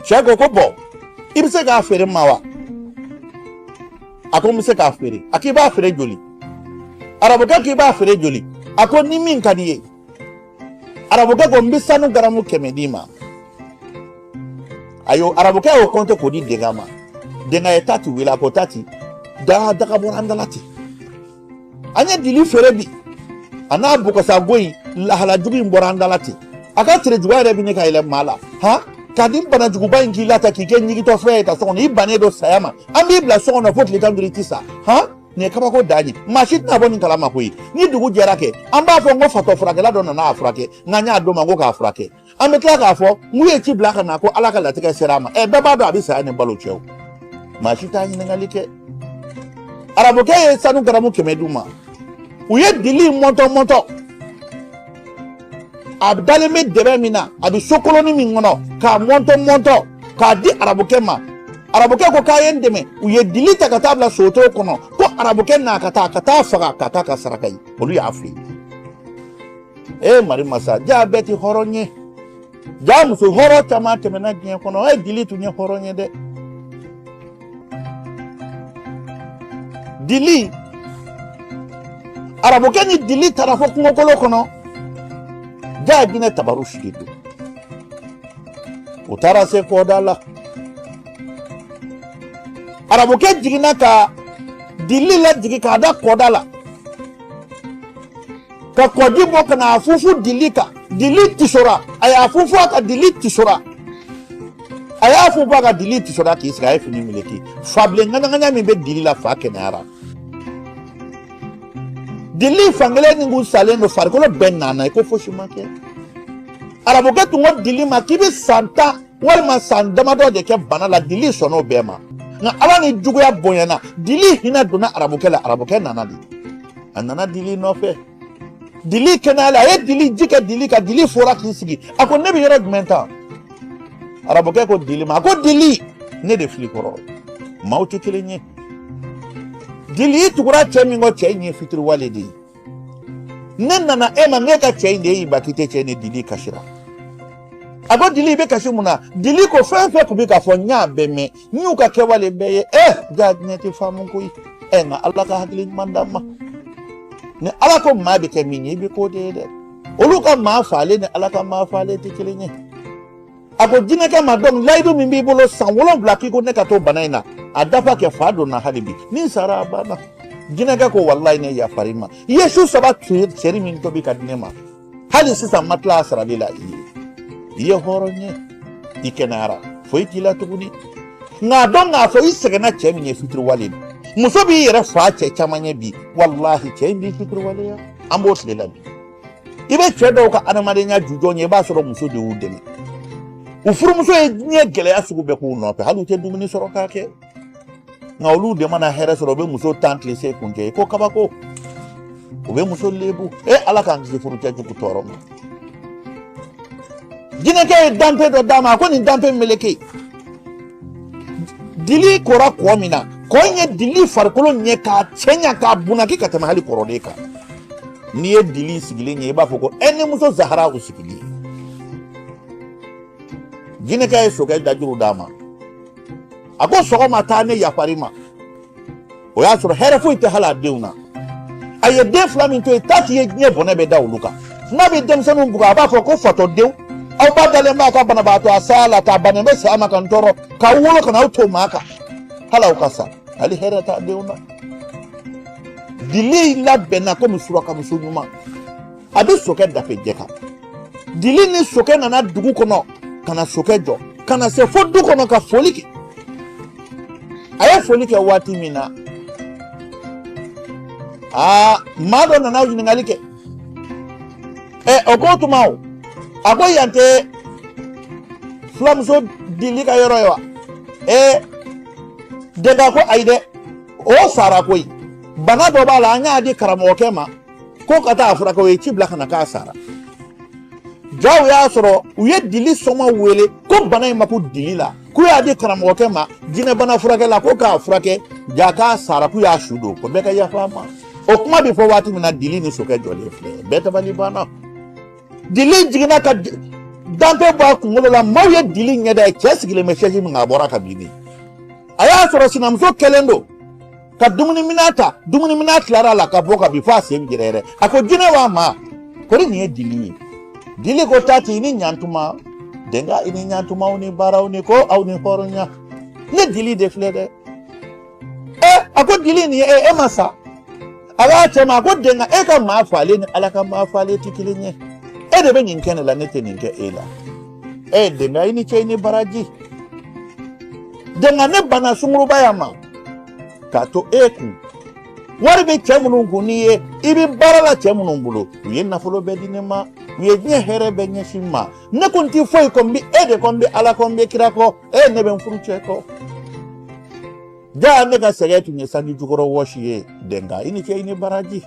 Cɛ ko ko bɔn, i bɛ se k'a feere n ma wa? A ko n bɛ se k'a feere. A k'i b'a feere joli? Arabukɛ k'i b'a feere joli? A ko ni min ka di i ye. Arabukɛ ko n bɛ sanu garamu 100 d'i ma. Ayo, arabukɛ y'o kɔnte k'o di denkɛ ma. Denkɛ ye tati wele, a ko tati, daga daga bɔra an da la ten, an ye dili feere bi, a n'a bɔgɔsago in lahala jugu in bɔra an da la ten. A ka tere juguya yɛrɛ bɛ ne ka yɛlɛ maa la han, ka di bana juguba in k'i la ta k'i kɛ ɲigitɔfɛn ye ta so kɔnɔ, i bannen don saya ma, an b'i bila so kɔnɔ fo tile 15, i ti sa han. Nin ye kabako dan ye, maa si tɛna bɔ nin kalama koyi. Ni dugu jɛra kɛ, an b'a fɔ n ko fatɔ furakɛla dɔ nana a furakɛ, nka n y'a d'o ma n ko k'a furakɛ. An bɛ tila k'a fɔ n k'u ye ci bila ka na ko Ala ka latigɛ sera a ma. Ɛ, bɛɛ b'a dɔn a bɛ saya ni balo cɛ o, maa si t'a ɲininkali kɛ. Arabukɛ ye sanu garamu 100 d'u ma. U ye dili mɔntɔ mɔntɔ, a dalen bɛ dɛbɛ min na, a bɛ so koloni min kɔnɔ, k'a mɔntɔ mɔntɔ k'a di arabukɛ ma. Arabukɛ ko k'a ye n dɛmɛ. U ye dili ta ka taa bila sotoro kɔnɔ ko arabukɛ n'a ka taa faga ka taa ka saraka ye. Olu y'a fili. E mari masa, jaa bɛɛ ti hɔrɔn ye. Jaa muso hɔrɔn caman tɛmɛna diɲɛ kɔnɔ. E dili tun ye hɔrɔn ye dɛ. Dili, arabukɛ ni dili taara fo kungokolo kɔnɔ. Jaa jinɛ tabaru sigi don. U taara se kɔda la, arabukɛ jiginna ka dili lajigin k'a da kɔda la, ka kɔji bɔ ka n'a funfun dili kan. Dili tisora, a y'a funfun a kan, dili tisora, a y'a funfun a kan, dili tisora k'i sigi. A ye fini meleke, fabilen ŋaɲaŋaɲa min bɛ dili la, fa kɛnɛyara. Dili fankelen ni kun salen don, farikolo bɛɛ nana i ko fosi ma kɛ. Arabukɛ tun ko dili ma k'i bɛ san 10 walima san damadɔ de kɛ bana la. Dili sɔnn'o bɛɛ ma, nka Ala ni juguya bonyana, dili hinɛ donna arabukɛ la. Arabukɛ nana de, a nana dili nɔfɛ. Dili kɛnɛyala, a ye dili ji kɛ dili kan, dili fora k'i sigi. A ko ne bɛ yɔrɔ jumɛn ta? Arabukɛ ko dili ma, a ko dili, ne de fili kɔrɔ, maaw tɛ kelen ye. Dili, i tugura cɛ min kɔ, cɛ in ye fitiriwale de ye. Ne nana e ma, ne ka cɛ in de y'i ba k'i tɛ cɛ ni. Dili kasira. A ko dili, i bɛ kasi mun na? Dili ko fɛn fɛn tun bɛ k'a fɔ, n y'a bɛɛ mɛn, n y'u ka kɛwale bɛɛ ye. Ɛ, jaa diɲɛ tɛ faamu koyi. Ɛ, nka Ala ka hakili ɲuman d'an ma. Ni Ala ko maa bɛ kɛ min ye, i bɛ k'o de ye dɛ. Olu ka maa faalen ni Ala ka maa faalen tɛ kelen ye. A ko jinɛkɛ ma, dɔn layidu min b'i bolo san 7, k'i ko ne ka to bana in na, a dafa kɛ. Fa donna hali bi, ni n sara, a banna. Jinɛkɛ ko walayi, ne yafar'i ma. I ye su saba seri min tobi ka di ne ma, hali sisan ma tila a sarali la i ye. I ye hɔrɔn ye, i kɛnɛyara, foyi t'i la tuguni. Nka dɔn k'a fɔ i sɛgɛnna cɛ min ye fitiriwale don. Muso b'i yɛrɛ fa cɛ caman ye bi, walahi cɛ in b'i fitiriwaleya. An b'o tile la bi. I bɛ cɛ dɔw ka adamadenya jujɔn ye, i b'a sɔrɔ muso de y'u dɛmɛ. U furumuso ye diɲɛ gɛlɛya sugu bɛɛ k'u nɔfɛ, hali u tɛ dumuni sɔrɔ k'a kɛ, nka olu de mana hɛrɛ sɔrɔ, u bɛ muso tan tile se kun kɛ ko kabako, u bɛ muso lebu. E Ala k'an kisi furucɛ jugu tɔɔrɔ ma. Jinɛkɛ ye danpe dɔ d'a ma, a ko nin danpe meleke. Dili kora kɔ min na, kɔ in ye dili farikolo ɲɛ k'a cɛɲa k'a bunaki ka tɛmɛ hali kɔrɔlen kan. N'i ye dili sigilen ye, i b'a fɔ ko ɛ, ni muso Zahara u sigilen ye. Jinɛkɛ ye sokɛ dajuru d'a ma, a ko sɔgɔma taa, ne yafar'i ma. O y'a sɔrɔ hɛrɛ foyi tɛ hali a denw na. A ye den fila min to yen, tati ye diɲɛ bɔnɛ bɛɛ da olu kan. N'a bɛ denmisɛnninw bugɔ, a b'a fɔ ko fatɔdenw, aw ba dalen b'a ka banabaatɔ a saya la, k'a bannen bɛ saya ma, ka n tɔɔrɔ k'aw wolo ka n'aw to maa kan, hali aw ka sa, hali hɛrɛ t'a denw na. Dili labɛnna komi surakamuso ɲuman, a bɛ sokɛ dafe jɛ kan. Dili ni sokɛ nana dugu kɔnɔ ka na sokɛ jɔ, ka na se fo du kɔnɔ ka foli kɛ. A ye foli kɛ waati min na, aa, maa dɔ nana ɲininkali kɛ. Ɛ, o ko tuma o, a ko yan tɛ fulamuso dili ka yɔrɔ ye wa? Ɛ, denkɛ ko ayi dɛ, o sara koyi, bana dɔ b'a la, an y'a di karamɔgɔkɛ ma ko ka taa a furakɛ, o ye ci bila ka na k'a sara. Jaw y'a sɔrɔ u ye dili sɔma wele ko bana in ma ko dili la, k'u y'a di karamɔgɔkɛ ma jinɛbana furakɛ la ko k'a furakɛ, ja k'a sara, k'u y'a su don, ko bɛɛ ka yafa a ma. O kuma bɛ fɔ waati min na, dili ni sokɛ jɔlen filɛ, bɛɛ dabali banna. Dili jiginna ka danpe bɔ a kunkolo la, maaw ye dili ɲɛda ye, cɛ sigilen bɛ sɛsi min kan, a bɔra ka bin de. A y'a sɔrɔ sinamuso kɛlen don ka dumuniminɛn ta, dumuniminɛn tilara a la ka bɔ ka bin fo a sen yɛrɛ yɛrɛ. A ko jinɛ wa maa, kori nin ye dili ye? Dili ko tati i ni ɲantuma, denka i ni ɲantumaw ni baaraw ni ko aw ni hɔrɔnya. Ne dili de filɛ dɛ. Ɛ, a ko dili nin ye e ma sa. A b'a cɛ ma, a ko denka, e ka maa faalen ni Ala ka maa faalen tɛ kelen ye. E de bɛ nin kɛ ne la, ne tɛ nin kɛ e la. E denka, i ni ce, i ni baraji. Denka, ne banna sungurubaya ma k'a to e kun. Wari bɛ cɛ minnu kun n'i ye, i bɛ baara la cɛ minnu bolo, u ye nafolo bɛɛ di ne ma, u ye diɲɛ hɛrɛ bɛɛ ɲɛsin n ma. Ne ko n tɛ foyi kɔ, n bɛ e de kɔ, n bɛ Ala kɔ, n bɛ kira kɔ. E, ne bɛ n furu cɛ kɔ. Ja, ne ka sɛgɛn tun ye sanji jukɔrɔ wɔsi ye. Denka, i ni ce, i ni baraji.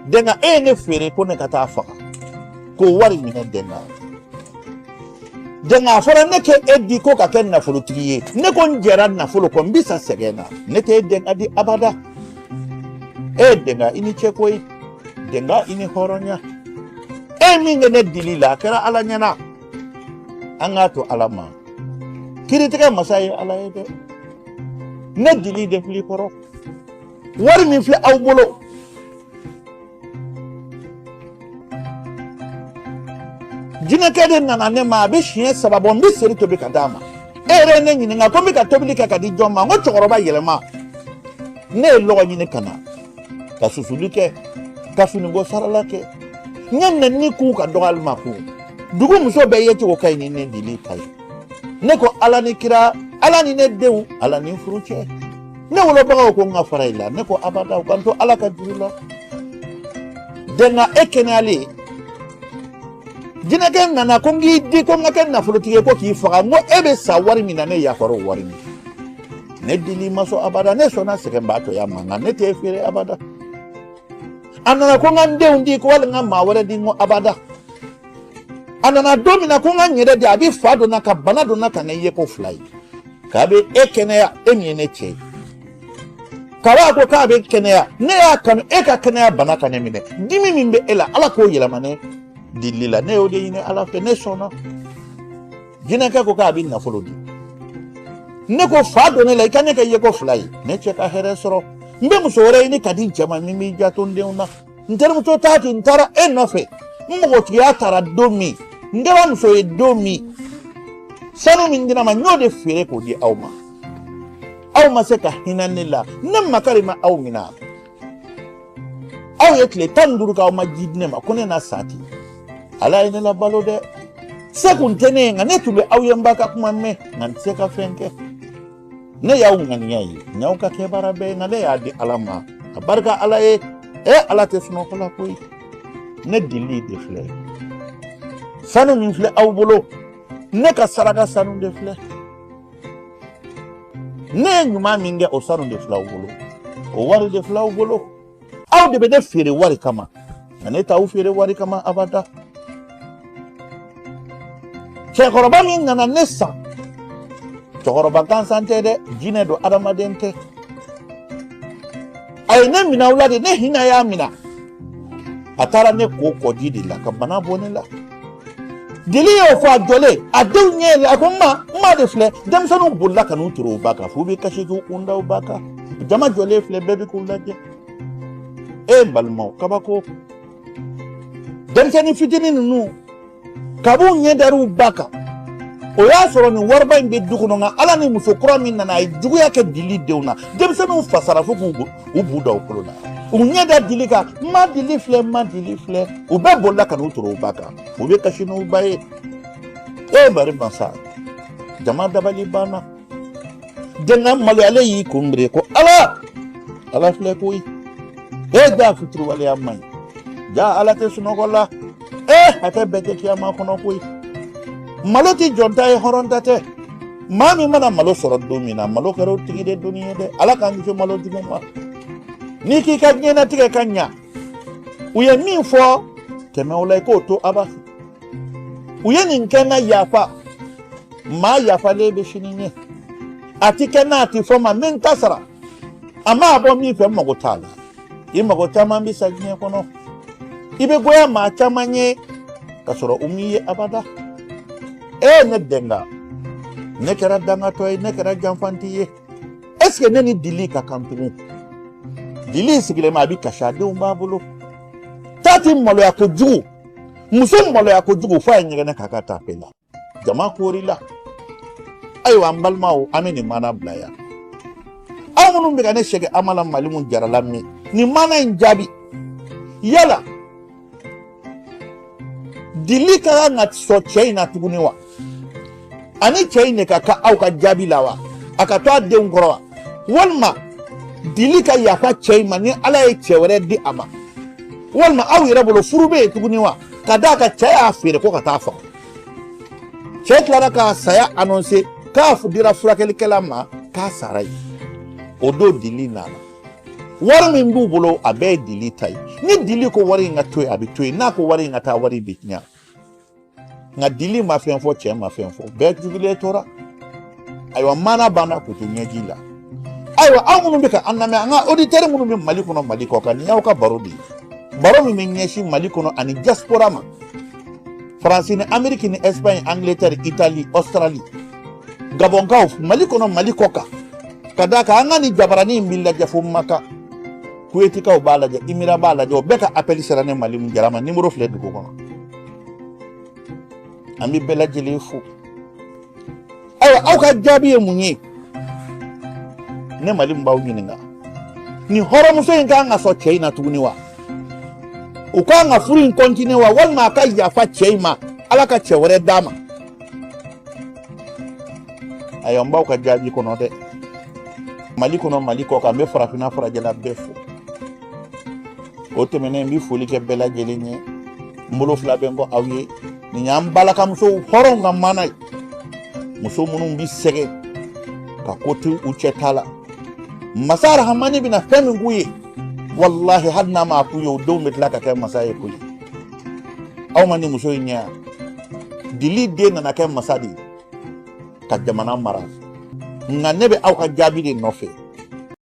Denka, e ye ne feere ko ne ka taa faga k'o wari minɛ. Denka, denka, a fɔra ne k'e e di ko ka kɛ nafolotigi ye, ne ko n jɛra nafolo kɔ, n bɛ sa sɛgɛn na, ne tɛ e denka di abada. E denka, i ni ce koyi. Denka, i ni hɔrɔnya. E ye min kɛ ne dili la, a kɛra Ala ɲɛna. An k'a to Ala ma, kiritigɛ masa ye Ala ye dɛ. Ne dili de filɛ kɔrɔ, wari min filɛ aw bolo, jinɛkɛ de nana ne ma, a bɛ siɲɛ 3 bɔ, n bɛ seri tobi ka d'a ma. E yɛrɛ ye ne ɲininka ko n bɛ ka tobili kɛ ka di jɔn ma, n ko cɛkɔrɔba yɛlɛma. Ne ye lɔgɔ ɲini ka na ka susuli kɛ, ka finiko sarala kɛ, n ye nɛni kun ka dɔgɔyali ma kun. Dugu muso bɛɛ ye cogo ka ɲi ni ne dili ta ye. Ne ko Ala ni kira, Ala ni ne denw, Ala ni furu cɛ. Ne wolobagaw ko n ka fara i la, ne ko abada, u ka n to Ala ka juru la. Denka, e kɛnɛyalen, jinɛkɛ nana ko n k'i di ko n ka kɛ nafolotigi ye ko k'i faga. N ko e bɛ sa wari min na, ne yafara o wari min. Ne dili ma sɔn abada, ne sɔnna sɛgɛnbaatɔya ma, nka ne t'e feere abada. A nana ko n ka n denw di ko wali n ka maa wɛrɛ di, n ko abada. A nana don min na ko n ka n yɛrɛ di, a bɛ fa donna ka bana donna ka ne ye ko 2 ye, k'a bɛ e kɛnɛya, e min ye ne cɛ ye. Kaba ko k'a bɛ kɛnɛya, ne y'a kanu e ka kɛnɛya, bana ka ne minɛ. Dimi min bɛ e la, Ala k'o yɛlɛma ne dili la, ne y'o de ɲini Ala fɛ, ne sɔnna. Jinɛkɛ ko k'a bɛ nafolo di, ne ko fa don ne la, i ka ne kɛ yeko 2 ye, ne cɛ ka hɛrɛ sɔrɔ. N bɛ muso wɛrɛ ɲini ka di n cɛ ma min b'i janto n denw na. N terimuso t'a ten, n taara e nɔfɛ, n npogotigiya taara don min, n kɛra muso ye don min, sanu min dira ma, n y'o de feere k'o di aw ma. Aw ma se ka hinɛ ne la, ne makari ma aw minɛ. Aw ye tile 15 k'aw ma ji di ne ma, ko ne na sa ten. Ala ye ne labalo dɛ, se kun tɛ ne ye, nka ne tun bɛ aw ye, n ba ka kuma mɛn, nka n tɛ se ka fɛn kɛ. Ne y'aw ŋaniya ye, n y'aw ka kɛbaara bɛɛ ye, nka ne y'a di Ala ma, a barika Ala ye. E Ala tɛ sunɔgɔ la koyi. Ne dili de filɛ, sanu min filɛ aw bolo, ne ka saraka sanu de filɛ. Ne ye ɲuman min kɛ, o sanu de filɛ aw bolo, o wari de filɛ aw bolo. Aw de bɛ ne feere wari kama, nka ne t'aw feere wari kama abada. Cɛkɔrɔba min nana ne san, cɛkɔrɔba gansan tɛ dɛ, jinɛ don, adamaden tɛ. A ye ne minɛ aw la de, ne hinɛ y'a minɛ. A taara ne ko kɔji de la ka bana bɔ ne la. Dili y'o fɔ a jɔlen, a denw ɲɛ yɛlɛ, a ko n ma, n ma de filɛ. Denmisɛnninw bolila ka n'u turu u ba kan, f'u bɛ kasi k'u kun da u ba kan. Jama jɔlen filɛ, bɛɛ bɛ k'u lajɛ. E n balimaw, kabako. Denmisɛnnin fitinin ninnu, kab'u ɲɛ dar'u ba kan, o y'a sɔrɔ nin wariba in bɛ du kɔnɔ, nka Ala ni muso kura min nana, a ye juguya kɛ dili denw na. Denmisɛnninw fasara fo k'u b'u da u kolo la. U ɲɛ da dili kan, n ma dili filɛ, n ma dili filɛ. U bɛɛ bolila ka n'u turu u ba kan, u bɛ kasi n'u ba ye. E bari masa, jama dabali banna. Denkɛ maloyalen y'i kun biri ko Ala, Ala filɛ koyi. E ja, fitiriwaleya man ɲi. Ja, Ala tɛ sunɔgɔ la. E hakɛ bɛɛ tɛ kiyama kɔnɔ koyi. Malo tɛ jɔn ta ye, hɔrɔn ta tɛ. Maa min mana malo sɔrɔ don min na, malo kɛra o tigi de doni ye dɛ. Ala k'an kisi malo jugu ma. N'i k'i ka diɲɛnatigɛ ka ɲa, u ye min fɔ tɛmɛ o la, i k'o to aba. U ye nin kɛ n ka yafa, maa yafalen bɛ sini ɲɛ. A ti kɛ n'a ti fɔ ma, n bɛ n ta sara. A m'a bɔ min fɛ, n mago t'a la. I mago caman bɛ sa diɲɛ kɔnɔ, i bɛ goya maa caman ye ka sɔrɔ u m'i ye abada. E ne dɛnga, ne kɛra dangatɔ ye, ne kɛra janfanti ye. Est ce que ne ni Dili ka kan tugun? Dili sigilen bɛ, a bɛ kasi, a denw b'a bolo. Tati maloya kojugu, muso maloya kojugu, f'a ye ɲɛgɛnɛ k'a ka tape la, jama koori la. Ayiwa, an balimaw, an bɛ nin maana bila yan. Aw minnu bɛ ka ne sɛgɛn Amala Malimu Jara la, min nin maana in jaabi, yala Dili ka kan ka sɔn cɛ in na tuguni wa? Ani cɛ in de ka kan aw ka jaabi la wa? A ka to a denw kɔrɔ wa? Walima Dili ka yafa cɛ in ma ni Ala ye cɛ wɛrɛ di a ma? Walima aw yɛrɛ bolo, furu bɛ yen tuguni wa? Ka d'a kan cɛ y'a feere ko ka taa faga. Cɛ tilara k'a saya annoncer, k'a dira furakɛlikɛla ma, k'a sara yen. O don Dili nana, wari min b'u bolo, a bɛɛ ye Dili ta ye. Ni Dili ko wari in ka to yen, a bɛ to yen. N'a ko wari in ka taa, wari bɛ tiɲɛ. Nka Dili ma fɛn fɔ, cɛ ma fɛn fɔ, bɛɛ jugulen tora. Ayiwa, maana banna k'u to ɲɛji la. Ayiwa, aw minnu bɛ ka an lamɛn, an ka auditeurs minnu bɛ Mali kɔnɔ, Mali kɔ kan, nin y'aw ka baro de ye, baro min bɛ ɲɛsin Mali kɔnɔ ani diaspora ma, Faransi ni Ameriki ni Espagne, Angleterre, Italie, Australie, Gabɔnkaw, Mali kɔnɔ, Mali kɔ kan. Ka d'a kan an ka nin jabaranin in bɛ lajɛ fo Maka, Kuwetikaw b'a lajɛ, Imira b'a lajɛ, o bɛɛ ka appel sera ne Malimu Jara ma. Nimoro filɛ dugu kɔnɔ. An bɛ bɛɛ lajɛlen fo. Ayiwa, aw ka jaabi ye mun ye? Ne Malimu b'aw ɲininka, nin hɔrɔnmuso in ka kan ka sɔn cɛ in na tuguni wa? U ka kan ka furu in continuer wa? Walima a ka yafa cɛ in ma, Ala ka cɛ wɛrɛ d'a ma? Ayiwa, n b'aw ka jaabi kɔnɔ dɛ. Mali kɔnɔ, Mali kɔ kan, n bɛ farafinna, farajɛla bɛɛ fo. O tɛmɛnen, n bɛ foli kɛ bɛɛ lajɛlen ye. N bolo fila bɛ n kɔ aw ye. Nin y'an balakamusow hɔrɔnw ka maana ye, muso minnu bɛ sɛgɛn ka ko to u cɛ ta la. Masa Arahamani bɛna fɛn min k'u ye, walahi, hali n'a m'a k'u ye, o denw bɛ tila ka kɛ masa ye koyi. Aw ma nin muso in ɲɛ yan? Dili den nana kɛ masa de ye ka jamana mara. Nka ne bɛ aw ka jaabi de nɔfɛ.